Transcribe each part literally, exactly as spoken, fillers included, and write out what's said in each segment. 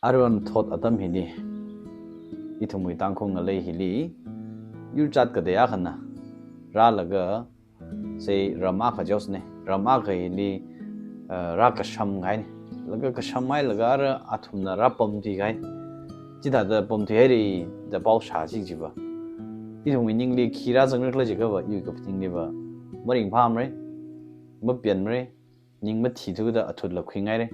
Aruihon thot atam hili, ithumwui Tangkhul ngalei hili, yurchat katei akhana rālaga, sei ram akha jaosne, ram akha hili, uh, rākasham kahaine. Laga kashamhailaga ara athumna rāpamthui kahai. Chithāda pamthuihaire da pao shāsi jiva, ithumwui ningli khi rāzangra khala jiakhava, iwui kaphaningliva maringphāmara, mapianmara, ning mathithuda athutla khuingaire.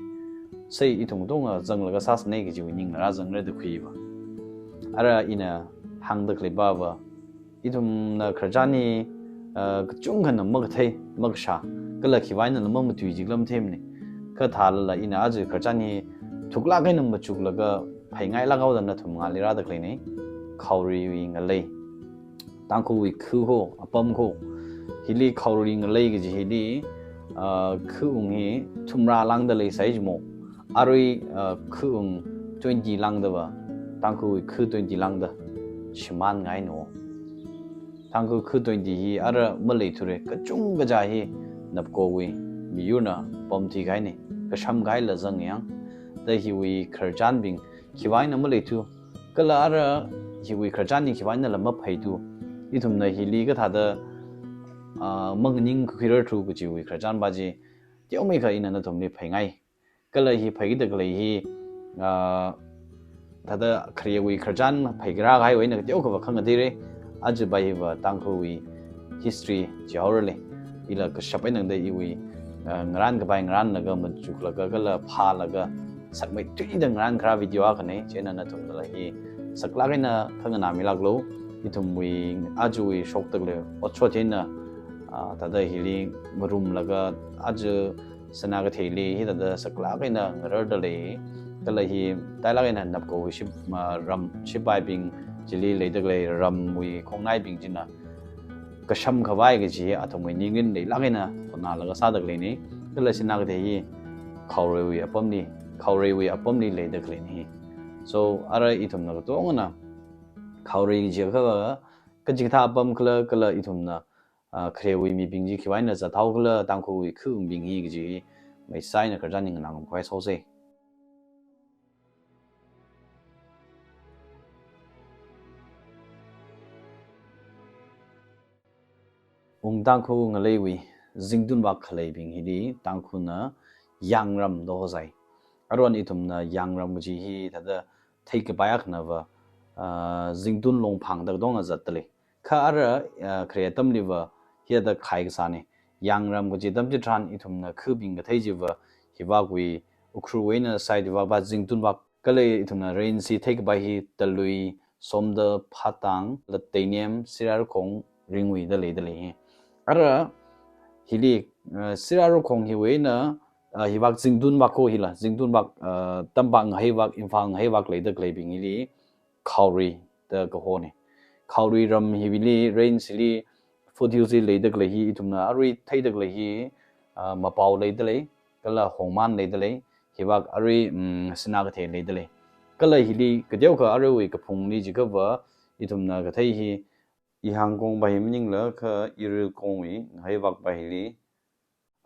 Sei ithum katonga zanglaga sāsāne kajiwui ningla rāzangra da khuiva. Ara ina hāngda khalei pava, ithumna khararchan hi, uh, kachungkhana makathei, makashā, kala khiwui einala mamatui jikha matheimane. Kha thālala ina aja khararchan hi thuklāk eina machuklaga pheingailāk haoda nathum ngāli rāda khaleine. Khaoruiwui ngalei, Tangkhulwui kha ho, apam ho. Hili khaorui ngalei kaji hili, uh, khaung hi thumrā lāngda leisai jimo. Arui, uh, khaung twenty lāngdava, Tangkhulwui kha twenty lāngda shimānngaino. Tangkhul kha twenty hi ara maleithura, kachungkha kaja hi Napkowui miyurna pamthui kahaine, kasham kahaila zangyang. Da hiwui khararchanbing khiwui eina maleithu, kala ara hiwui khararchan hi khiwui einala mapheithu. Ithumna hili kathāda, ah, manganing khuirarthu kajiwui khararchan pa chi, teomeikha ina nathumli pheingai. Kala hi pheikida khalei hi, ah, thāda kharewui khararchan pheikharā kahaiwui eina kateokhava khangateire. Aja pa hiva Tangkhulwui history jihaorale. Ila kashap eina tangda iwui, ah, ngarānkapai ngarānlaga machuklaga kala phālaga sakmeithuida ngarānkharā video akhane. Chieina nathumnala hi saklāk eina khanganāmilāklo. Ithumwui ajawui shokda khalei otshot hina, ah, thāda hili ngarumlaga aja Sinakeitheli hithāda saklāk eina ngararda lei. Kala hi tailāk eina Napkowui ship, ah, ram shipaibing chili leida khalei ramwui khongnaibing china kasham khavai kaji athumwui ningrin leilāk eina thonalaga sāda khaleine. Kala Sinakeithei hi khaoruiwui apamli, khaoruiwui apamli leida khaleine. So, ara ithumna katongana khaorui jiakhava, kachikathā apam khala, kala ithumna, ah, kharewui mibing chi khiwui eina zathao khala, Tangkhulwui khaungbing hi kaji hi, maisai eina khararchan hi nganāngarumkhui sose. Ung Tangkhul ngaleiwui zingtun vak khaleibing hili Tangkhulna Yangram da hosai. Aruihon ithumna Yangram kaji hi thāda theikapai akhanava, ah, zingtun longphang da katonga zatda lei. Kha ara, ah, khare atamliva hithāda khai kasāne. Yangram kaji atam chitharan ithumna khabing kathei chiva, hivakwui Ukhrulwui eina side vak pa zingtun vak. Kala ithumna range chi theikapai hi Talui, Somdal, Phatang, Lateinem, Sirarakhong, Ringui da leida lei. Ara hili, ah, Sirarakhong hiwui eina, ah, hivak zingtun vak ho hila, zingtun vak, ah, Tampak ngahei vak, Imphal ngahei vak leida khaleibing hili khaorui da kahone. Khaorui ram hili, range hili, foothills li leida khalei hi, ithumna arui theida khalei hi, ah, Mapao leida lei, kala Hongman leida lei, hivak arui, mm, Sinakeithei leida lei. Kala hili kateokha aruiwui kaphungli jiakhava, ithumna kathei hi, Ihangkong pa hi maningla kha Irilkongwui ngahei vak pa hili,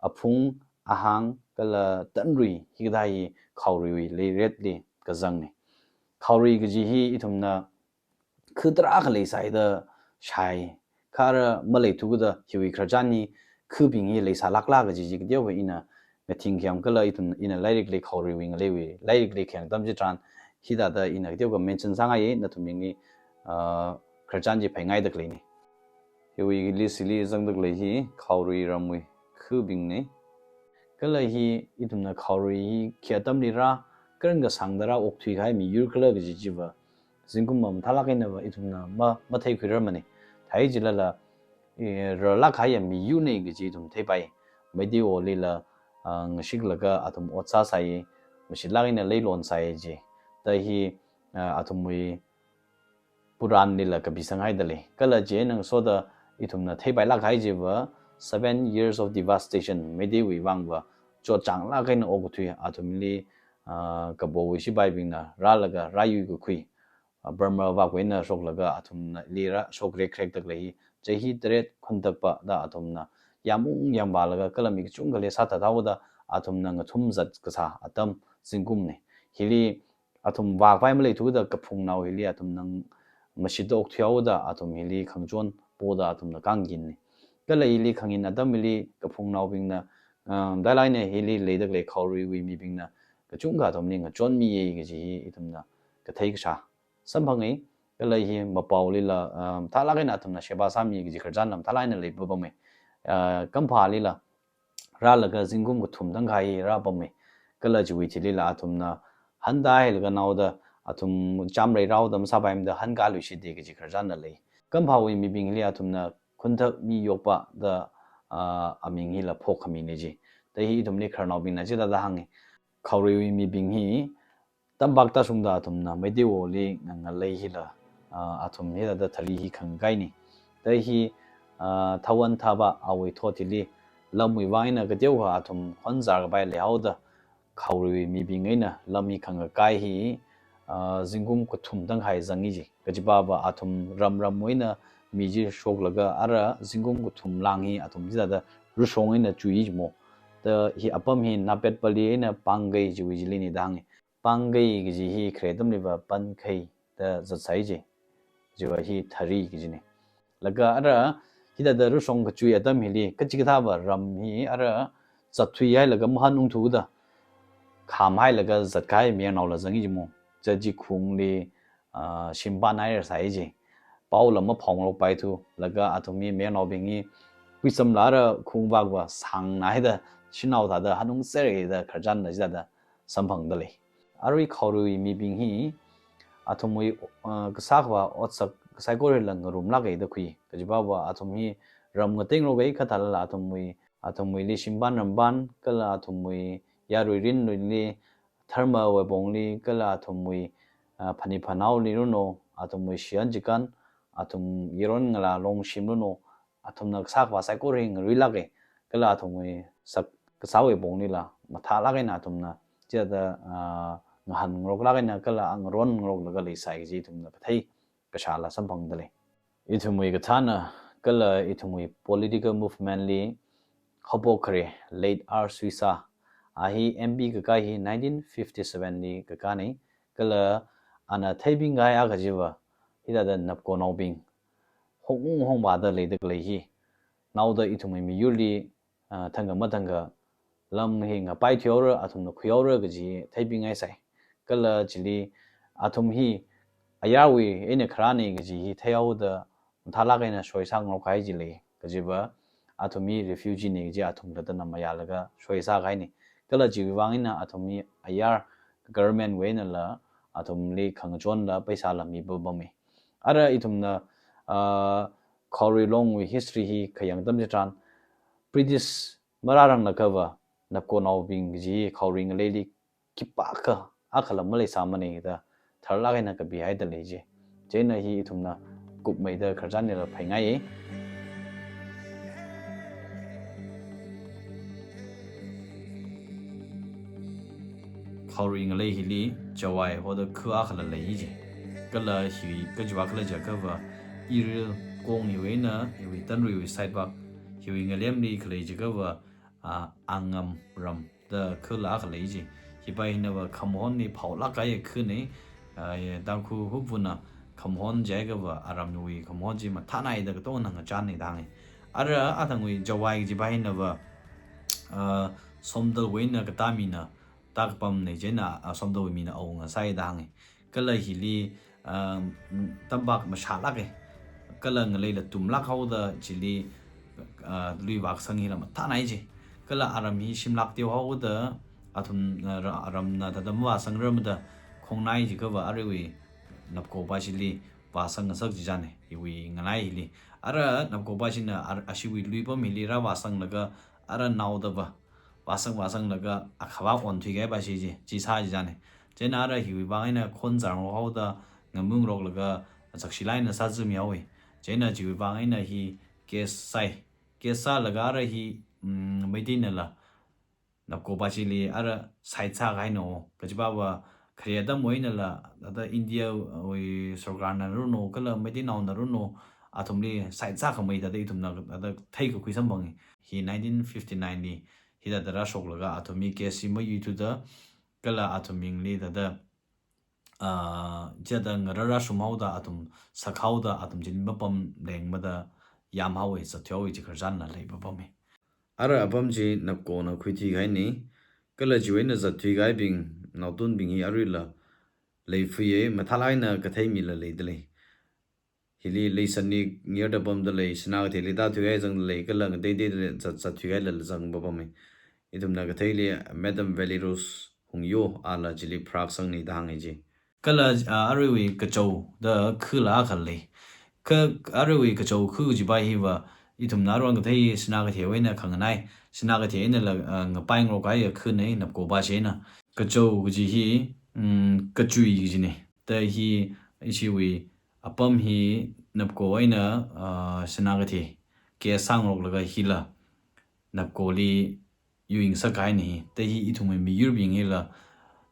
Aphung, Ahang, kala Tanrui, hikathā hi khaoruiwui leiretli kazangne. Khaorui kaji hi ithumna kha tarākha leisai da shāi. Kha ara maleithu kida hiwui khararchan hi khabing hi leisālākla kaji chi kateokha ina ngathing khayam kala ithum ina lairikli khaoruiwui ngaleiwui, lairikli khayang atam chitharan hithāda ina kateokha mention sāngaiye, nathumbingli, ah, khararchan chi pheingaida khaleine. Hiwui list hili zangda khalei hi khaorui ramwui khabingne. Kala hi ithumna khaorui hi khi atamli rā, kharing kasāngda rāokthui kahai miyur khala kaji chiva, zingkum mamathālāk einava ithumna ma, matheikhuirarmane. Thai jilala, eh, rarlāk kahaiya miyurne kaji ithum theipai. Meiteiwolila, ah, ngashiklaga athum ot sāsai, mashitlāk eina leilon sāi ji. Da hi, ah, athumwui Puranlila kapisanghaida lei. Kala chieina ngasoda ithumna theipailāk kahai chiva Seven Years of Devastation, Meiteiwui vangva chotchānglāk eina okathui athumli, ah, Kabowui shipaibingna rālaga rāyuikakhui, ah, Burma vakwui eina shoklaga athumli rā shokrekrekda khalei hi, chahi taret khantakpa da athumna yamung yamvālaga kala mi kachungkhali sāthat haoda athumna ngathum zat kasā atam zingkumne. Hili Athum vākhavai maleithuda kaphungnao hili athumna mashitda okthuihaoda athum hili khangachon poda athumna kangin ni. Kala hili khangin atam hili kaphungnaobingna, um, matailak eina hili leida khalei Khaoruiwui mibingna kachungkha athumli ngachonmiya kaji hi ithumna kathei kashā samphanga. Kala hi mapaolila, um, mathālak eina athumna sheba sāmi kaji khararchanla mathālak eina leipapama. Uh, Kamphalila rālaga zingkum kathum tangkhai rāpama. Kala chiwui thilila athumna hantāhailaga naoda athum chamrei rāhaoda masāpaimada hankāluishita kaji khararchanla lei. Kamphawui mibingli athumna Khunthak Miyokpa da, ah, aming hila phokkhamina ji. Da hi ithumli khararnaobingna chithāda hānga. Khaoruiwui mibing hi tampak tāshungda athumna Meitei Woli nga-, ngalei hila, ah, athum hithāda thari hi khangakaina. Da hi, ah, Thawan Thaba awui thot hili lamwui vang eina kateokha athum honzar kapai leihaoda Khaoruiwui mibing eina lam hi khangakai hi, ah, zingkum kathum tangkhai zangi ji. Kajiva va athum ram ramwui eina mi chi shoklaga ara zingkum kathum lāng hi athum chithāda rushong eina chui ji mo. Da hi apam hi Napetpalli eina Pangkei chiwui chilina da hānga. Pangkei kaji hi khare atamliva Pankhei da zatsai ji. Chiva hi thari kajina. Laga ara hithāda rushong kachui atam hili kachikathāva ram hi ara zatthuihailaga mahanungthuda khamhailaga zatkahai mayarnaola zangi ji mo. Cha chi khungli, ah, shimpan hairasai ji. Paola maphaongarokpaithu, laga athum hi mayarnaobing hi kuisamla ara khungvakva sāngna haida shanao thāda hanungserhaida khararchanla chithāda samphangda lei. Arui Khaoruiwui mibing hi athumwui, uh, kasā akhava otsak kasaikorala ngarumlāka da khui. Kajiva va athum hi ram ngatengngaroka, kha thālala athumwui, athumwuili shimpan rampan, kala athumwui yarui rinluili, dharmawui pongli, kala athumwui, uh, phanit phanaoli runo, athumwui shiyan chikan, athum yaron ngalā longshim runo, athumna kasā akhava saikora hi ngaruilāka, kala athumwui sak kasāwui ponglila mathālak eina athumna chithāda, ah, ngahānngaroklak eina kala ngaron ngaroklaga leisai kaji ithumna kathei kashāla samphangda lei. Ithumwui kathāna kala ithumwui political movement li haophok khare late R Suisa, a hi M P kakai hi nineteen fifty-seven li kakana, kala ana theipingkahai akha chiva hithāda Napkonaobing hong hongvāda leida khalei hi naoda ithumwui miyurli, ah, thangkha mathangkha lam hi ngapaithuihaora, athumna khuihaora kaji theipinghaisai. Kala chili athum hi ayarwui eina kharāna kaji hi theihaoda mathālak eina shoisāngarokkahai chi lei. Kajiva athum hi refugee na kaji athum khalattana mayālaga shoisākahaina. Kala chiwui vang eina athum hi ayar government wui einala athumli khangachonla paisāla mipapama. Ara ithumna, ah, Khaorui Longwui history hi khayang atam chitharan, British marāranglakha va Napkonaobing kaji Khaorui ngaleili khipākha akhala maleisāmana da tharlak eina kapihaida lei ji. Chieina hi ithumna kupmeida khararchanlila phaingaiya. Khaorui ngalei hili Jawai hoda kha akhala lei ji. Kala hi kajiva khala jiakha va Iril Kong hiwui eina hiwui Tanruiwui side vak, hiwui ngalemli khalei jiakha va, ah, Angam ram da khala akha lei ji. Hiva hina va Khamahonli phaolāk kahai khana, ah, ya Tangkhul hupvuna Khamahon jiakha va aramwui Khamahon chi mathānai da katongana ngachānna da hānga. Ara athangwui Jawai kajiva hina va, ah, Somdalwui eina katā mina tākapamna, chieina, ah, Somdalwui mina awunga sāi da hānga. Kala hili, ah, tampak mashālāka. Kala ngaleila tumlāk haoda chili, ah, lui vākasang hila mathānai ji. Kala aram hi shimlāk teohaoda athum, ah, ra-, aramna thāda mavāsangrarmada khongnai jiakha va aruiwui Napkopa chili vāsangngasak chijana, hiwui ngalei hili. Ara Napkopa china ar-, ashiwui luipam hili rāvāsanglaga ara naoda va vāsang vāsanglaga akhavā onthuikahaipa chi ji, chi sā chijana. Chieina ara hiwui vang eina khonzarngarok haoda ngamungngaroklaga zakshilāk eina sāzimihaowa. Chieina chiwui vang eina hi case sāi. Case sālaga ara hi, mm, Meiteinala Napkopa chili ara side sākahaina. Kajiva va khare atamwui einala, thāda India wui sorkarna runo, kala Meiteinaona runo, athumli side sākhamei thāda ithumna thāda theikakhui samphanga. Hi nineteen fifty-nine li hithāda rāshoklaga athum hi case hi mayuithuda, kala athum mingli thāda ah, chithāda ngarāra shumhaoda athum sakhaoda athum chili mapamlengmada yamhaowa, zatthuihaowa chi khararchanla leipapama. Ara apam chi Napkona khuithuikahaina, kala chiwui eina zatthuikahaibing, naotunbing hi aruila leiphuiya, mathālāk eina kathei mila leidalei. Hili Leisani ngayurda pamdalei, Sinakeitheli tāthuikahai zangdalei, kala ngateiteida zat, zatthuikahaila zangpapama. Ithumna katheili Madam Valerie Rose Hungyo ala chili pharāsangna da hānga chi. Kala, ah, aruiwui Kachao da khula akha lei. Kha aruiwui Kachao khu kajipa hiva, ithumna aruihon kathei Sinakeitheiwui eina khanganai, Sinakeithei einala, ah, ngapaingarok kahai khuna, Napko bashina. Kachao kaji hi, mm, kachui kajina. Da hi ishiwui apam hi Napko eina, ah, Sinakeithei case sāngaroklaga hila Napkoli yuingasak kahaina hi. Da hi ithumwui miyurbing hila,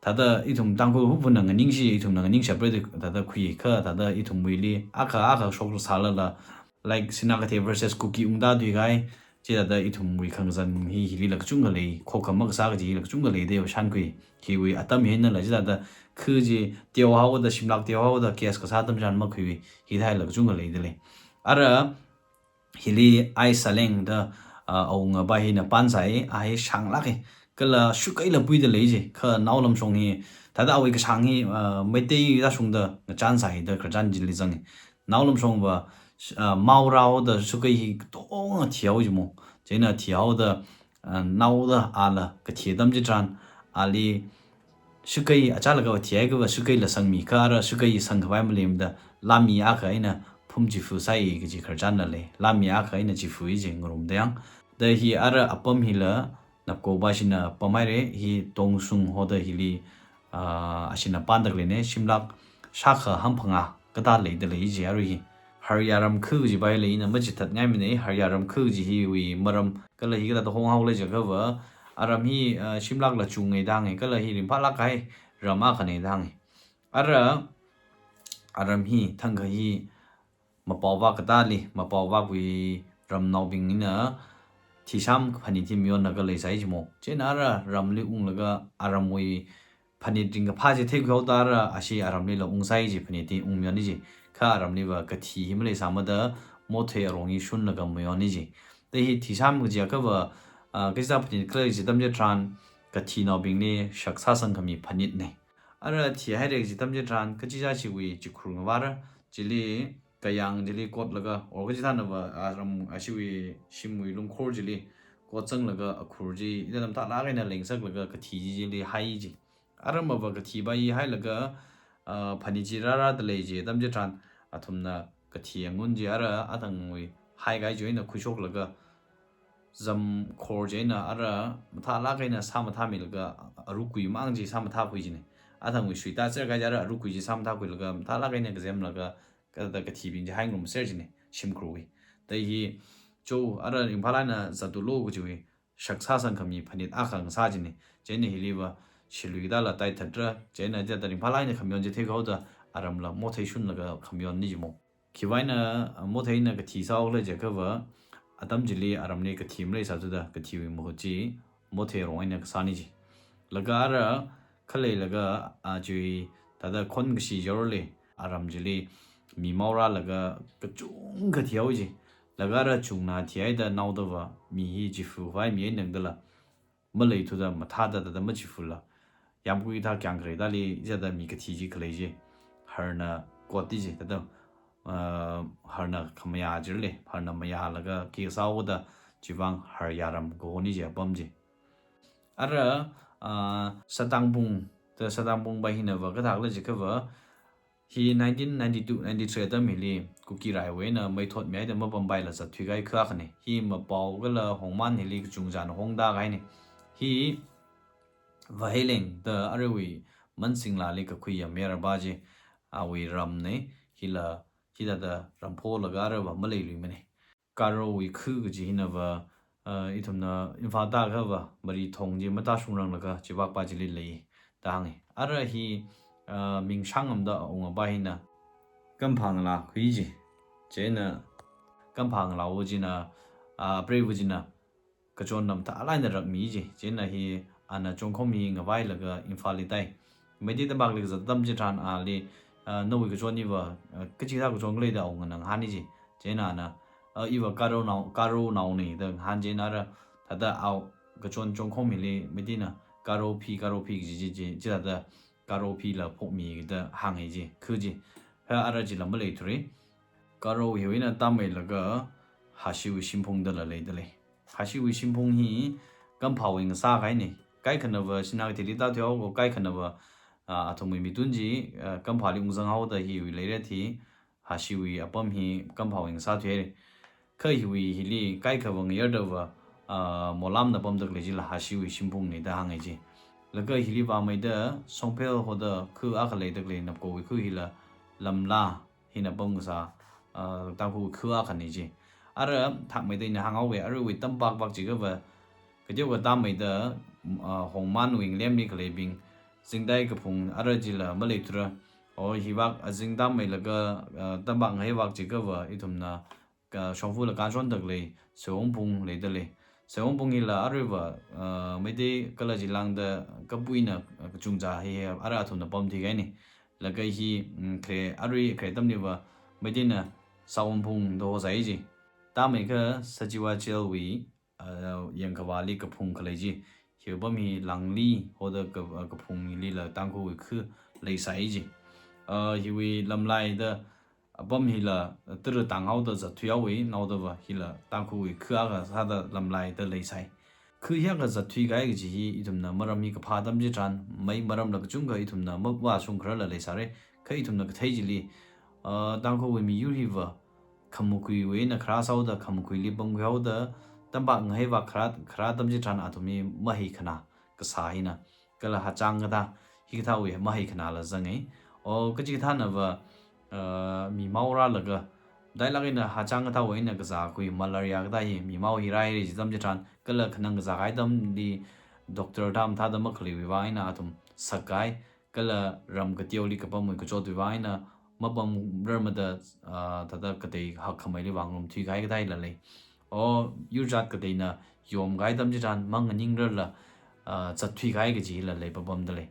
thāda ithum Tangkhul huphunna nganingshi, ithumna nganingshapra da thāda khui, kha thāda ithumwuili akha akha shoksālala, like Sinakeithei versus Kuki ungda thuikahai, chithāda ithumwui khangazan hi hilila kachungkha lei, khokkha makasā kaji hila kachungkha lei da shānkhui. Hiwui atam hi einala chithāda khu chi teohaoda, shimlak teohaoda case kasā atam chitharan makhuiwui, hithāla kachungkha leidalei. Ara hili Ai Saleng da, ah, awungapa hina pansai, a hi shānglāka. Kala shakeila puidalei chi, kha Naolamshong hi, thāda awui kashāng hi, ah, Meitei tāshungda ngachansai da khararchan chili zanga. Naolamshongva, ah, maorāhaoda shakei hi katonga thihaowa chimo. Chieina thihaoda, ah, naoda ala kathi atam chitharan, ali shakei achālakha thihaiakhava shakeila sangmi, kha ara shakei sangkhavai maleimada lāmi akha eina phum chifu sāi kaji khararchanla lei. Lāmi akha eina chifui chi ngarumda yang. Da hi ara apam hila Napko bashina pamhaira, hi Tongsung hoda hili, ah, ashina panda khaleina, shimlak shākha hangphangā kathā leidalei chi arui hi. Haryaram khu kajipa hila ina machithatngaimana, Haryaram khu kaji hiwui maram kala hi kathāda honghaolei jiakhava, aram hi, ah, shimlakla chunga da hānga, kala hi ringphālāk kahai ram akhana da hānga. Ara aram hi thangkha hi Mapaovak katāli, Mapaovakwui ramnaobing eina thisam phanit hi mayonlaga leisai chimo. Chieina ara ramli unglaga aramwui phanit ringkaphā chi theikhuihaoda ara ashi aramlila ungsai chi, phanit hi ungmayona chi. Kha aramliva kathi hi maleisāmada mothei arong hi shunlaga mayona chi. Da hi thisam kajiakhava, ah, kachithā phanit khala kaji atam chitharan kathinaobingli shak sāsangkhami phanitna. Ara thihaira kaji atam chitharan kachichā chiwui chikhur ngavāra, chili kayāng chili kotlaga, or kachithānava aram ashiwui shimwui lungkhor chili kotsanglaga akhur chi hithāda mathālāk eina leingasaklaga kathi chi chili hai chi. Aramva kathipa hi hailaga, ah, phanit chi rārādalei chi atam chitharan athumna kathi angun chi ara athangwui haikahai chi eina khuishoklaga, zam khor chi eina ara mathālāk eina sāmathāmilaga, arukui mang chi sāmathākhui china. Athangwui suitāser kahai chi ara arukui chi sāmathākhuilaga mathālāk eina kazemlaga, kathāda kathibing chi haingarumser china, shimkhurwui. Da hi cho ara ringphālāk eina zatulu kajiwui shak sāsangkhami phanit akha ngasā china. Chieina hiliva shilui dala taithatra, chieina chithāda ringphālāk eina khamayon chi theikhuihaoda aramla mothei shunlaga khamayona chimo. Khiwuivang eina, ah, mothei eina kathi sāhaokhala jiakhava, atam chili aramli kathi maleisāthuda kathiwui mahut chi mothei rong eina kasāna chi. Laga ara khaleilaga, ah, chiwui thāda khon kashi jorli aram chili mi maorālaga kachungkha thihaowa chi. Laga ara chungna thihaida naodava mi hi chifu vai mi eina tangdala maleithuda mathāda thāda machifula, yāmgui thā kyang kharei thāli chithāda mi kathi chi khalei chi harna koti chi thāda, ah, harna khamayā chili, harna mayālaga khi sāhaoda, chiwuivang Haryaram kahona chi apam chi. Ara, ah, Satangbung, da Satangbungpa hinava kathākhala jiakhava, hi nineteen ninety-two ninety-three atam hili Kuki raiwui eina meithotmihaida mapampaila zatthui kahai khu akhana. Hi Mapao kala Hongman hili kachungchāna hongda kahaina. Hi Vaheileng da aruiwui Mansinglali kakhuiya mayarpa chi, awui ramna, hila hithāda rampholaga aruiva maleiluimana. Garowui khu kaji hinava, ah, ithumna Imphal tāakhava Marithong chi matāshungranglaga chivakpa chili lei da hānga. Ara hi, ah, ming shāngngamda awungapa hina kamphang la khui chi. Chieina kamphang lawo china, ah, preiwo china kachon lam thālāk eina rakmi chi. Chieina hi ana chongkhom hi ngavailaga Imphalli tai. Meitei tampakli kazat atam chitharan ali, ah, nawui kachon hiva, ah, kachikathā kachon khalei da awungana ngahāni ji. Chieina ana, ah, iva Garo nao, Garo naoni da ngahān chieina ara, thāda awo kachon chonkhom hili Meiteina Garo phi, Garo phi kaji chi, chi, chithāda Garo phila phokmi da hānga ji, khu chi. Kha ara chila maleithura. Garo hiwui eina tāmeilaga Hashiwui shimphung dala leidalei. Hashiwui shimphung hi Kamphawui ngasā kahaina. Kaikhanava Sinakeitheili tāthuihaowa, kaikhanava, ah, athumwui mithun chi, ah, Kamphali ungzanghaoda hiwui leiret hi, Hashiwui apam hi Kamphawui ngasāthuihaira. Kha hiwui hili kaikhava ngayardava, ah, molamna pamda khalei chila Hashiwui shimphungna da hānga ji. Laga hili vāmeida Shongphel hoda khu akha leida khalei Napkowui khu hila Lamla hina pam kasā, ah, Tangkhul khu akhana ji. Ara thakmeida ina hānghaowa, aruiwui tampak vak jiakhava, kateokha tāmeida, ah, Hongmanwui ngalemli khaleibing, zingtai kaphung ara chila maleithura. O, hivak azing tāmeilaga, ah, tampak ngahai vak jiakhava, ithumna, ah, shongfala kanshonda khalei Sewongphung leidalei. Sewongphung hila aruiva, ah, Meitei kala chilāngda kapuina, ah, kachungcha hi, hi ara athumna pamthui kahaina. Laga hi, mm, khare, arui khare atamliva Meiteina Sawongphung da hosai ji. Tāmeiakha Sachiwa Jailwui, ah, yangkhavāli kaphung khalei chi. Hi apam hi Langli hoda ka, ah, kaphung hilila Tangkhulwui khu leisai ji. Ah, hiwui Lamlai da apam hila tara tānghaoda zatthuihaowa, naodava hila Tangkhulwui khu akha sāda Lamlai da leisai. Khu hi akha zatthui kahai kaji hi ithumna maram hi kaphā atam chitharan, mai maramla kachungkha ithumna mavāshung khararla leisāra, kha ithumna kathei chili, ah, Tangkhulwui miyur hiva khamakhuiwui eina kharā sāhaoda, khamakhuili pamkhuihaoda, tampak ngahai vak kharā, kharā atam chitharan athum hi mahaikhana kasā hina, kala hachang kathā, hikathāwui mahaikhanala zanga. O, kachikathānava, ah, mimao rālaga, dailāk eina hachang kathāwui eina kazākhui malaria kathā hi mimao hi rāhaira ji atam chitharan, kala khanang kazā kahai atamli doctor thā mathāda makhaleiwui vang eina athum sakkahai, kala ram kateoli kapamwui kachotwui vang eina mapamrarmada, ah, thāda katei hakkhameili vang ngarumthui kahai kathā hila lei. O, yurjat kateina yomkahai atam chitharan manganingrarla, ah, zatthui kahai kaji hila leipapamdalei.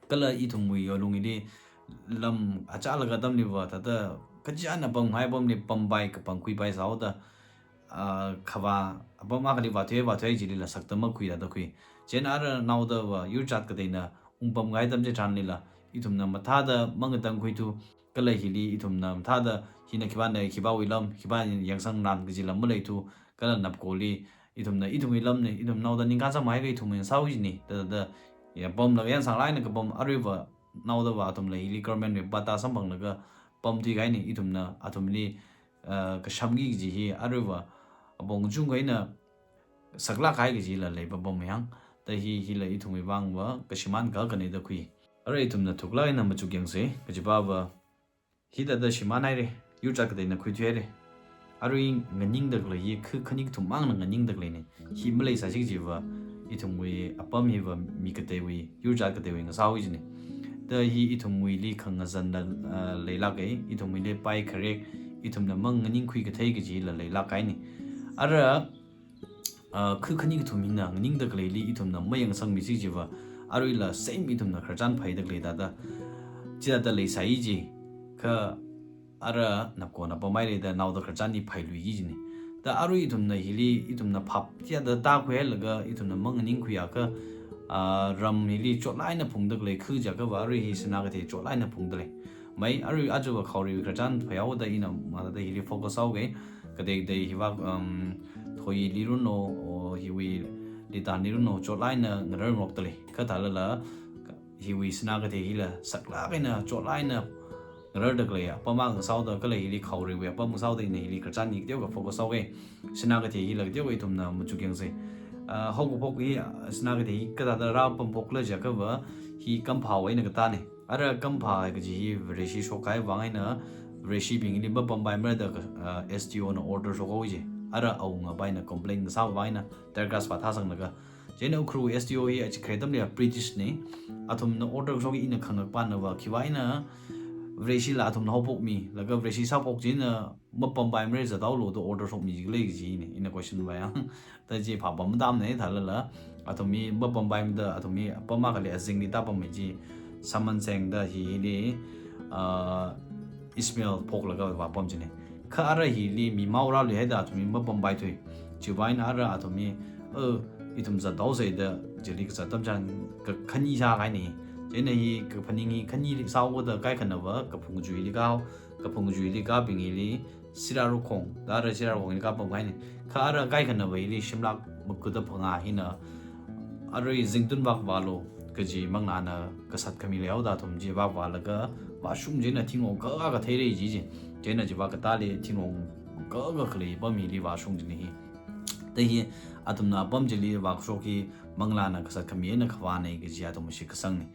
Kala ithumwui yolung hili lam achālakha atamliva thāda kachāna pamngai apamli pampai kapangkhuipai sāhaoda, ah, khavā apam akhali vāthui, vāthui chilila sakta makhui thāda khui. Chieina ara naodava yurjat kateina ungpamkahai atam chitharanlila ithumna mathāda mangatangkhuithu, kala hili ithumna mathāda hina khipāna, khipāwui lam, khipā yangsangran kaji lam maleithu, kala Napkoli ithumna ithumwui lamna, ithum naoda ningkasam haikha ithumwui ngasāwui jina, da, da, da, ya pamlaga yangsanglaga eina kapam, aruiva naodava athumla hili government wui patta samphanglaga pamthui kahaina, ithumna athumli, ah, kashamki kaji hi aruiva apong kachungkha eina saklāk kahai kajila leipapam yang, da hi, hila ithumwui vangva kashimān kakhana da khui. Ara ithumna thuklāk eina machukyangsa, kajipava hithāda shimānhaira, yurjat kateina khuithuihaira. Arui nganingda khalei hi khu khani kathum mangna nganingda khaleina. Hi maleisāsi kajiva, ithumwui apam hiva mi kateiwui, yurjat kateiwui ngasāwui jina. Da hi ithumwuili khangazanla, ah, leilāka, ithumwuili pai kharek, ithumna manganingkhui kathei kajila leilāk kahaina. Ara, ah, khu khani kathum hina nganingda khaleili ithumna mayangsangmisi kajiva, aruila same ithumna khararchan phaida khalei thāda, chithāda leisai ji, kha ara Napkona pamhaira da naoda khararchan hi phailuiki jina. Da arui ithumna hili, ithumna phap chithāda tākhuihailaga, ithumna manganingkhuiakha, ah, ram hili chotlāk eina phungda khalei khu jiakhava arui hi Sinakeithei chotlāk eina phungdalei. Mai arui ajava Khaoriwui khararchan phaihaoda ina mathāda hili focus sāhaoga, katei katei hiva, um, Thoyili runo, o hiwui Litanli runo chotlāk eina ngararngarokdalei. Kha thālala hiwui Sinakeithei hila saklāk eina chotlāk eina ngararda khalei apam akha ngasāhaoda, kala hili Khaoriwui apam ngasāhaoda ina hili khararchan hi kateokha focus sāhaoga. Sinakeithei hila kateokha ithumna machukyangsa. Ah, haokaphok hi, ah, Sinakeithei hi kathāda rāpamphokla jiakhava, hi Kampha eina katāna. Ara Kampha kaji hi Vareshi shokkahai vang eina, Vareshibingli mapampaimara da, ah, S D O na order shokhaowa ji. Ara awungapaina complain kasā vang eina, tear gas vāthāsanglaga. Chieina Ukhrul S D O hi aja khare atamli British na. Athumna order shoka ina khangakpanava, khiwui vang eina Vareshila athumna haophokmilaga Vareshi sāphok china mapampaimara zathaolu da order shokmi jikhala kajina, ina question vāya. Da chi phapam matamna thālala, athum hi mapampaimada, athum hi apam akhali azingli tāpammi ji. Saman Seng da hi hili, ah, Ismail phoklaga vāpam chine. Kha ara hili mi mao rāluihaida athum hi mapampai thui. Chiwui vang eina ara athum hi, uh, ithum zathaosei da chili kazat atam chitharan ka khani sākahaine. Chieina hi kaphaning hi khani sāhaoda kaikhanava kaphung kachuili ka, kaphung kachuili kabing hili Sirarakhong, da ara Sirarakhong hili kapamkahaine. Kha ara kaikhanava hili shimlak makuda phangā hina arui zingtun vak vālu kaji manglāna kasat khami leihaoda athum chi vak vālaga vāshung chieina thingrong kaka theira ji chi. Chieina chiva katāli thingrong kaka khalei apam hili vāshung chine hi. Da hi athumna apam chili vākashok hi manglāna kasat khami eina khavāne kaji athum shitkasangne.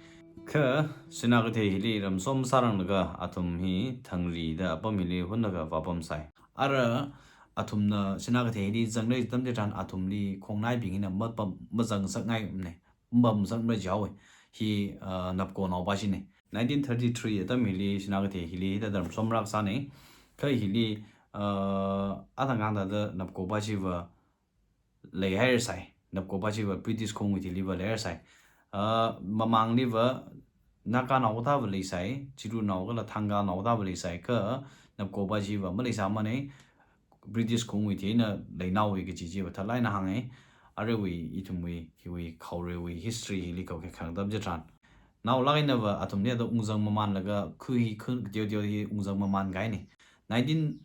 Kha Sinakeithei hili ramsom sāranglaga athum hi Thangri da apam hili hunlaga vāpamsai. Ara athumna Sinakeithei hili zanglei atam chitharan athumli khongnaibing hina mapam, mazangngasakngaine. Mapamngasakmara jihaowe. Hi, ah, Napko naopa chine. Nineteen thirty-three atam hili Sinakeithei hili hithāda ramsom rākasāne. Kha hili, ah, athang khangatha da Napkopa chiva leihairsai. Napkopa chiva British khongwui thiliva leihairsai. Ah, mamangliva Naganao kathāva leisai, Chirunao kala Thanganao kathāva leisai, kha Napkopa chiva maleisāmane, British khongwui thina leinaowe kaji chiva tharlāk eina hānge. Aruiwui ithumwui, hiwui Khaoreiwui history hili kaukhe khangtam chitharan. Naolāk einava athumli ada ungzang mamanlaga khu hi khu teoteo hi ungzang mamankahaine. Nineteen,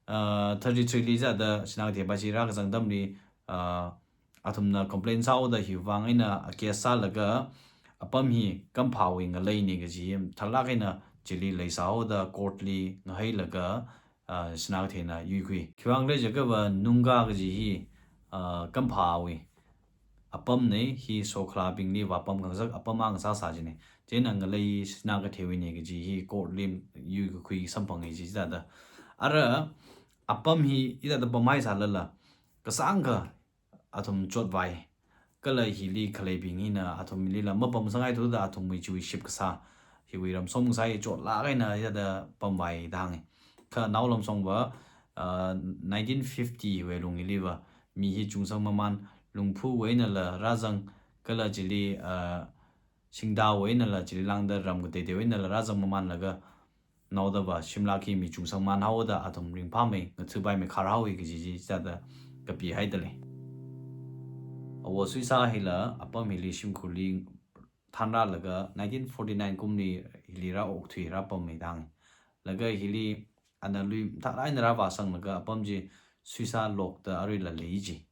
uh, thirty-three li chithāda Sinakeitheipa chi rākazang atamli, uh, athumna complain sāhaoda hiwui vang eina case sālaga apam hi Kamphawui ngaleine kaji hi tharlāk eina chili leisāhaoda court li ngahailaga, ah, Sinakeitheina yuikhui. Khiwuivang khala jiakhava Nungka kaji hi, ah, Kamphawui apamne, hi sokhalabingli vāpam khangasak apam akha ngasāsā chine. Chieina ngalei Sinakeitheiwuine kaji hi court li yuikakhui samphanga chi chithāda. Ara apam hi hithāda pamhaisālala kasāngkha athum chotvai. Kala hili khaleibing hina athumlila mapamsangngaithuda athumwui chiwui ship kasā, hiwui ramsom kasā hi chotlāk eina hithāda pamvai da hānge. Kha naolamshongva, ah, nineteen fifty wui lung hiliva mi hi chungsang maman, Lungphuwui einala rāzang, kala chili, ah, Singdawui einala chili lāngda ram kateiteiwui einala rāzang mamanlaga naodava shimlak hi mi chungsang maman haoda athum ringphāmei, ngathuipaimei, kharhaowe kaji chi chithāda kapihaida lei. Awo Suisa hila apam hili shimkhurli thanrālaga nineteen forty-nine kumli hili rāokthui rāpammei da hānge. Laga hili ana lui mathālāk eina rāvāsanglaga apam chi Suisa Lok da aruila lei chi.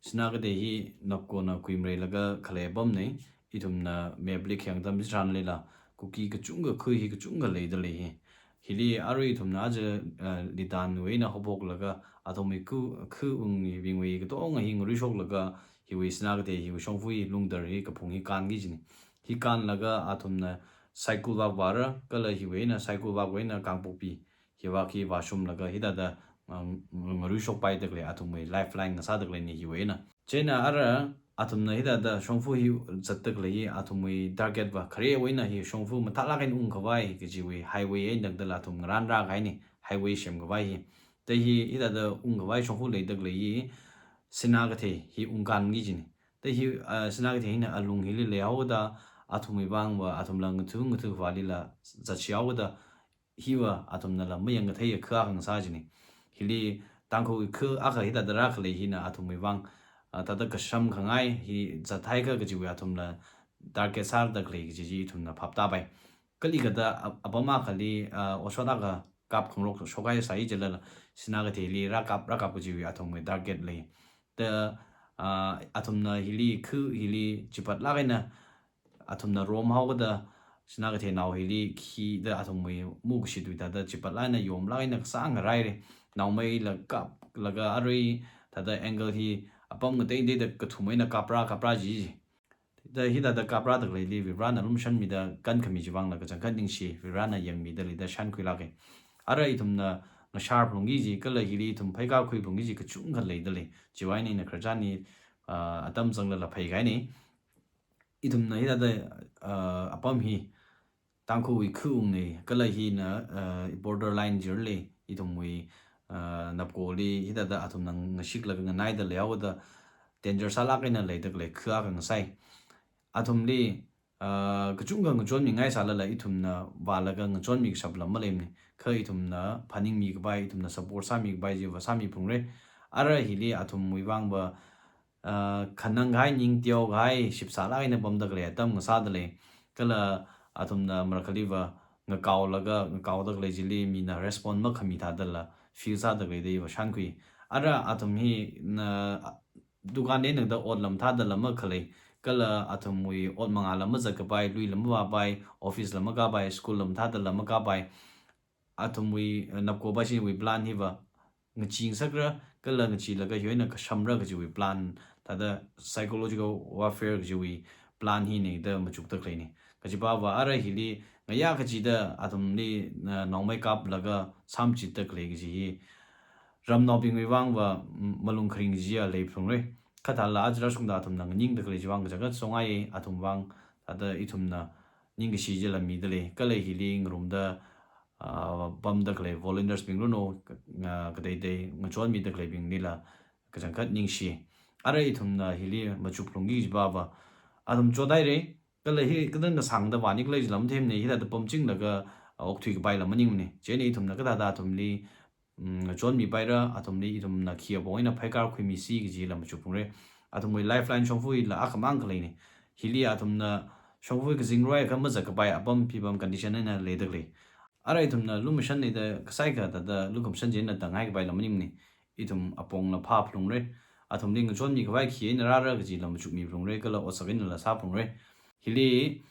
Sinakeithei hi Napkona kuimareilaga khalei apamne, ithumna map li khayang atam chitharanlila Kuki kachungkha, khu hi kachungkha leida lei hi. Hili arui ithumna aja, eh, Litanwui eina haophoklaga athumwui khu, khu ungbingwui katonga hi ngaruishoklaga hiwui Sinakeithei hiwui shongfa hi Lungdar hi kaphung hi kānki chine. Hi kānlaga athumna Saikul vak vāra, kala hiwui eina Saikul vakwui eina Kangpokpi, hivak hi vāshumlaga hithāda, um, ngaruishokpaida khalei, athumwui lifeline ngasāda khaleine hiwui eina. Chieina ara athumna hithāda shongfa hi zatda khalei hi athumwui target va kharewui eina hi shongfa mathālāk eina ungkhavai kajiwui highway eina tangdala athum ngarānrākahaine, highway semkhavai hi. Da hi hithāda ungkhavai shongfa leida khalei hi Sinakeithei hi ungkānki chine. Da hi, ah, Sinakeithei hina alung hili leihaoda athumwui vangva athumla ngathu ngathuikhavailila zatshihaoda hiva athumnala mayang kathei akha akha ngasā chine. Hili Tangkhul khu akha hithāda rākhalei hina athumwui vang, ah, thāda kasham khangai hi zathai kha kajiwui athumla target sāda khalei kaji chi ithumna phap tāpai. Kali kathāda ap-, apam akhali, ah, otshot akha kap khangarok shokhaisai chilala Sinakeitheili rākap, rākap kajiwui athumwui target lei. Da, ah, athumna hili khu hili chipatlāk eina athumna romhaoda Sinakeitheinao hili khida athumwui mukshitwui thāda chipatlāk eina yomlāk eina kasāng ngaraire. Naomeila kaplaga arui thāda angle hi apam ngateiteida kathum eina kaprā kaprā ji. Da hithāda kaprāda khaleili Varivarāna lumashanmida kankhami chiwui vangla kachangkhat ningshi, Varivarāna yangmida leida shānkhuilāke. Ara ithumna ngashar phalungki kaji kala hili ithum pheikakhui phalungki kaji kachungkha leida lei. Chiwui eina ina khararchan hi, ah, atam zanglala phaikahaine. Ithumna hithāda, ah, apam hi Tangkhulwui khu ungne, kala hina, ah, borderline jirle, ithumwui, ah, Napkoli hithāda athumna ngashiklaga nganaida leihaoda danger sālāk eina leida khalei khu akha ngasai. Athumli, ah, kachungkha ngachonmingai sālala ithumna vālaga ngachonmi kashap lam maleimane. Kha ithumna phaningmi kapai, ithumna support sāmi kapai chiva sāmi phungre. Ara hili athumwui vangva, ah, khanang kahai, ning teokahai, shipsālāk eina pamda khalei atam ngasāda lei. Kala athumna marakhaliva ngakaolaga, ngakaoda khalei chili mina respond makhami thādala feel sāda khalei da iva shānkhui. Ara athum hina dukan eina da otla mathādala makhalei, kala athumwui ot mangāla mazat kapai, luila mavāpai, office la makāpai, school la mathādala makāpai. Athumwui, eh, Napko Bashiwui plan hiva ngachee ngasakra, kala ngacheelaga hiwui eina kashamra kajiwui plan, thāda psychological warfare kajiwui plan hine da machukda khaleine. Kajipava ara hili ngayā kachida athumli, eh, nongmei kaplaga samchitda khalei kaji hi ramnaobingwui vangva, mm, malung kharing kajiya lei phungre. Kha thāla aja rāshungda athumna nganingda khalei chiwui vang kachangkhat songai, athum vang thāda ithumna ningkashi chila mida lei. Kala hili ngarumda, ah, pamda khalei volunteers bing runo, ah, kateitei ngachonmida khaleibinglila kachangkhat ningshi. Ara ithumna hili machuk lungki kajipava athum chothaire, kala hi katang kasāngda vāni khalei chila matheimane, hithāda pamchinglaga, ah, okthui kapaila maningmane. Chieina ithumna kathāda athumli, mm, ngachonmi paira, athumli ithumna khi apong eina pheikar khuimisi kajila machuk phungre. Athumwui lifeline shongfa hila akhamang khaleine. Hili athumna shongfa kazing roi kha mazat kapai apam phipam condition eina leida khalei. Ara ithumna lumashanne da kasai kathāda lukhamashan chieina tanghai kapaila maningmane. Ithum apongla phāphalungre. Athumli ngachonmi kapai khi eina rāra kajila machukmi phalungre, kala otsak einala sāphalungre. Hili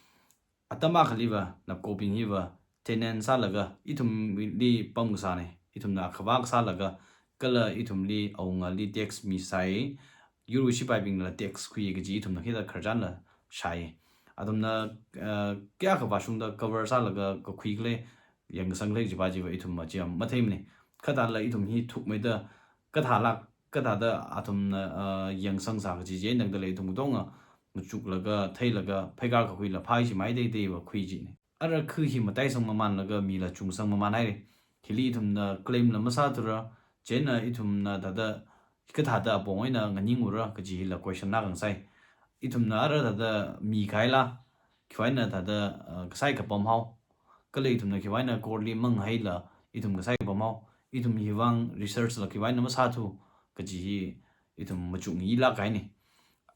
atam akhaliva, Napkobing hiva, tenant sālaga, ithumli pam kasāne, ithumna khavā kasālaga, kala ithumli awungali tax misai, yurwui shipaibingla tax khui kaji ithumna hithāda khararchanla shāi. Athumna, eh, kayākha vāshungda cover sālaga kakhui khalei, yangsang khalei chipa chiva ithum machiam matheimane. Kha thāla ithum hi thukmeida, kathālāk, kathāda athumna, ah, yangsang sā kaji chi eina tangdala ithum katonga machuklaga, theilaga, pheikar kakhuila phāi chimai teiteiva khui chine. Ara khu hi mataisang mamanlaga mila chungsang maman haire. Hili ithumna claim la masāthura, chieina ithumna thāda kathāda apong eina nganingra kaji hila question la khangasai. Ithumna ara thāda mikahaila, khiwui eina thāda, ah, kasai kapam hao. Kala ithumna khiwui eina court li manghaila, ithum kasai kapam hao. Ithum hiwui vang research la khiwui eina masāthu kaji hi ithum machukngilāk kahaine.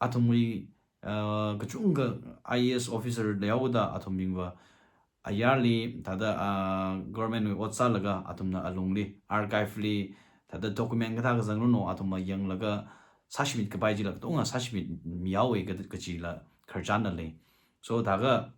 Athumwui, ah, kachungkha I A S officer leihaoda athumbingva ayarli thāda, ah, government wui ot sālaga athumna alungli, archive li, thāda document kathā kazang runo athumna yanglaga sāshimit kapai chila katonga sāshimit mihaowe ka-, kajila khararchanla lei. So thākha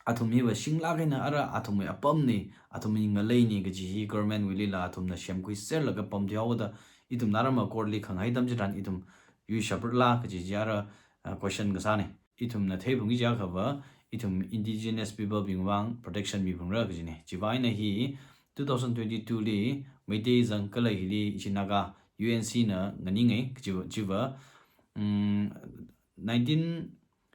athum hiva shinglāk eina ara athumwui apamne, athumwui ngaleine kaji hi government wuilila athumna semkhuiserlaga pamthui haoda, ithumna rama court li khanghai atam chitharan ithum yuishapra la kaji chi ara, ah, question kasāne. Ithumna theiphalungki chiakhava, ithum indigenous people bing vang protection miphalungra kajine. Chiwui eina hi two thousand twenty-two li Meitei zang kala hili ishi Naga U N C na nganinge, chiva, chiva, mm, nineteen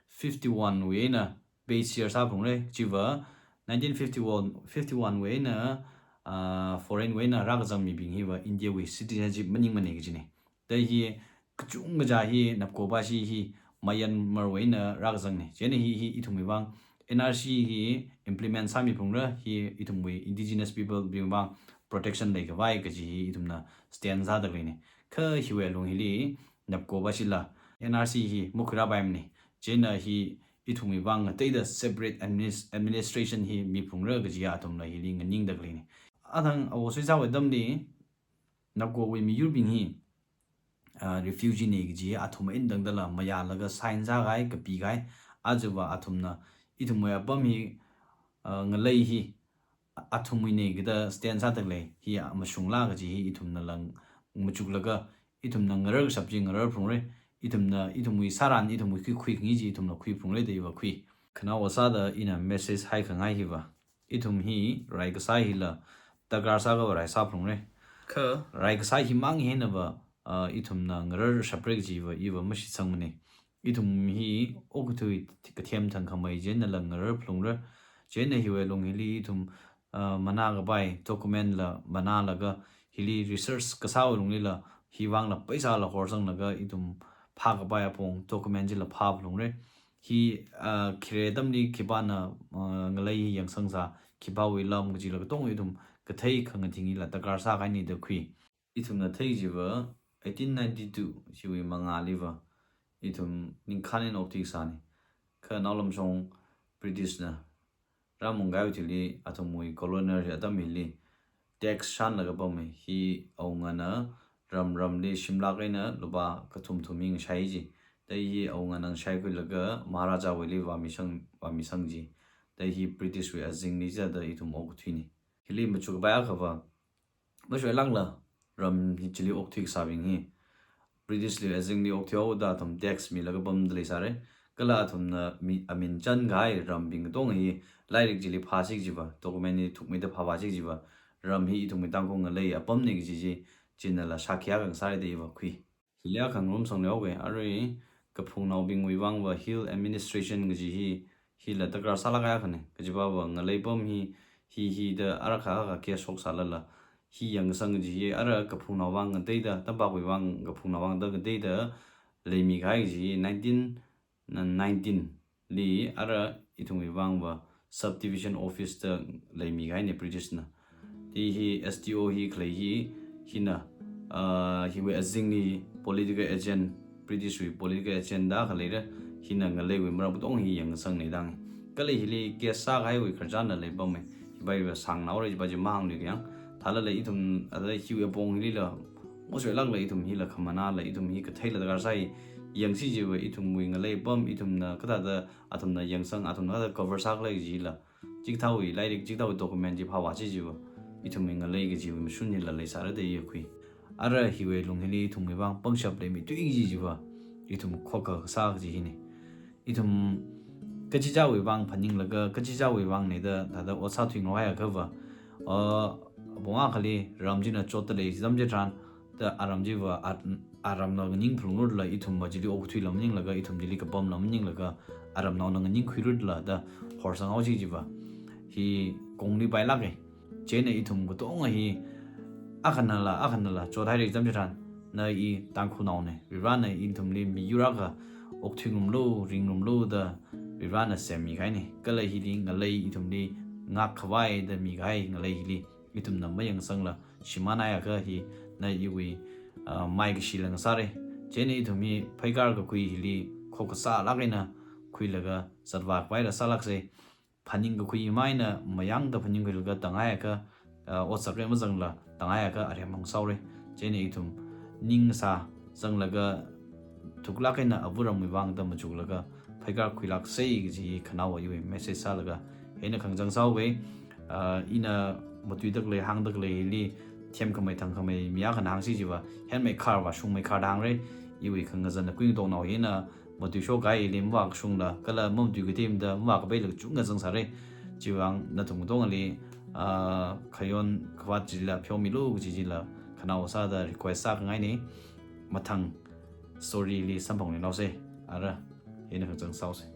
fifty-one wui eina base year sāphalungra, chiva nineteen fifty-one, fifty-one wui eina, ah, foreign wui eina rākazang mibing hiva India wui citizenship maningmane kajine. Da hi kachungkha chi hi Napko Bashi hi Myanmar wui eina rākazangne. Chieina hi, hi ithumwui vang N R C hi implement sāmiphalungra, hi ithumwui indigenous people bing vang protection leikhavai kaji hi ithumna stand sāda khaleine. Kha hiwui alung hili Napko Bashila N R C hi makhuirāpaimane. Chieina hi ithumwui vang ngateida separate adminis-, administration hi miphalungra kaji athumla hili nganingda khaleine. Athang awo suisāwui atamli Napko wui miyurbing hi, ah, refugee ne kaji athum eina tangdala mayālaga sign sākahai, kapikahai, ajava athumna ithumwui apam hi, ah, ngalei hi athumwuine kada stand sāda khalei hi mashungla kaji hi ithumnala machuklaga ithumna ngarar kashap chi ngararphalungra, ithumna ithumwui sāran ithumwui khui khuikhangai chi ithumla khuiphalungra da iva khui. Khanaowa sāda ina message haikhangai hiva, ithum hi rai kasā hila darkar sāakhava rai sāphalungra. Kha rai kasā himang einava, ah, ithumna ngararshapra kajiva iva mashitsangmane. Ithum hi okathui kathem thangkhamei chieina la ngararphalungra. Chieina hiwui alung hili ithum, ah, manā kapai document la manālaga hili research kasāwui lunglila hiwui vangla paisala horsanglaga ithum phākapai apong document chila phāphalungra. Hi, ah, khare atamli khipāna, ah, ngalei hi yangsangsa, khipāwui lam kajila katonga ithum kathei khangathing hila darkar sākahaina da khui. Ithumna thei chiva eighteen ninety-two chiwui mangāliva ithum ningkhān eina okthuisāna. Kha naolamshong British na rāmung kahaiwui thili athumwui colonial atam hili tax shānlaga pamma. Hi awungana ram ramli shimlāk eina lupā kathum thum hi ngashai ji. Da hi awungana ngashaiakhuilaga Maharaja wuili vāmisang, vāmisang ji. Da hi British wui azingli chithāda ithum okthuina. Hili machukpai akhava, mashoilākla ram hi chili okthui kasābing hi British li azingli okthuihaoda athum tax milaga pamda leisāra. Kala athumna mi, amin chānkahai rambing katonga hi lairik chili phāsi kajiva, document hi thukmeida phāphāsi kajiva, ram hi ithumwui Tangkhul ngalei apamna kaji chi, chinala shākhi akha ngasāra da iva khui. Hili akha ngarumsangluihaoga, arui kaphungnaobingwui vangva hill administration kaji hi, hila darkar sālāk kahai akhana. Kajiva va ngalei pam hi, hi, hi da ara kha, kha case shoksālala, hi yangsang kaji hi ara kaphungnao vang ngateida, tampakwui vang kaphungnao vang da ngateida leimi kahai kaji hi nineteen nineteen li ara ithumwui vangva subdivision office da leimi kahaina British na. Ti hi S D O hi khalei hi, hina, ah, hiwui azingli political agent, British wui political agent da khalei ra, hina ngaleiwui maram katonga hi yangsangna dang. Kala hili case sākahaiwui khararchanla leipamma. Hiva iva sāngnaora, hiva chi mahāngluikayang. Thālala ithum, ada hiwui apong hilila, mashoilākla ithum hila khamanāla, ithum hi katheila darkar sāi, yangsi chiva ithumwui ngalei pam, ithumna kathāda athumna yangsang, athumna kathāda cover sākhala kajila, chikathāwui lairik, chikathāwui document chi phāphāsi chiva, ithumwui ngalei kajiwui mashun hila leisāra da iya khui. Ara hiwui lung hili ithumwui vang pangshap leimei tui kaji chiva, ithum khokha kasā kaji hina. Ithum kachichāwui vang phaninglaga, kachichāwui vangna da, thāda ot sāthuingarok haiakhava, ah, apong akhali ram china chotda lei, chitham chitharan, da aram chiva, a, aramnao nganing phalungrutla, ithumva chili okthuila maninglaga, ithum chili kapamla maninglaga, aramnaona nganing khuirutla da horsanghao chi chiva, hi kongli pailāka. Chieina ithum katonga hi akhanala, akhanala chothaira chitham chitharan, na i Tangkhulnaona, Varivarana ithumli miyur akha okthuingarumlu, ringngarumlu da Varivarana semmi kahaina. Kala hili ngalei ithumli ngakkhavai da mikahai ngalei hili ithumna mayangsangla shimānhaiakha hi na iwui, ah, maikashila ngasāra. Chieina ithum hi pheikar kakhui hili khokha sālāk eina khuilaga zatvā khavaila sālāksa. Phaningkakhui maina mayangda phaningkhuilaga tanghaiakha, ah, otsakra mazangla tanghaiakha aremma ngasaora. Chieina ithum ning sāzanglaga thuklāk eina ava ramwui vang da machuklaga pheikar khuilāksa kaji khanaowa iwui message sālaga hieina khangachang sāhaowa. Ah, ina matuidalei hāngdalei hili themkhamei thangkhamei mi akhana hāngsi chiva, henmei kharva shungmei kharda hāngra. Iwui khangazanna kuingatongnao hina matuishok kahai hili mavākashungla, kala mamatuikathei atamda mavākapaila kachungkha zangsāra. Chiwui vang nathum katongali, ah, khayon khavāt chila pheomilu kaji chila khanaowa sāda request sākhangaina. Mathang story li samphangluinaosa. Ara, hieina khangachang sāhaosa.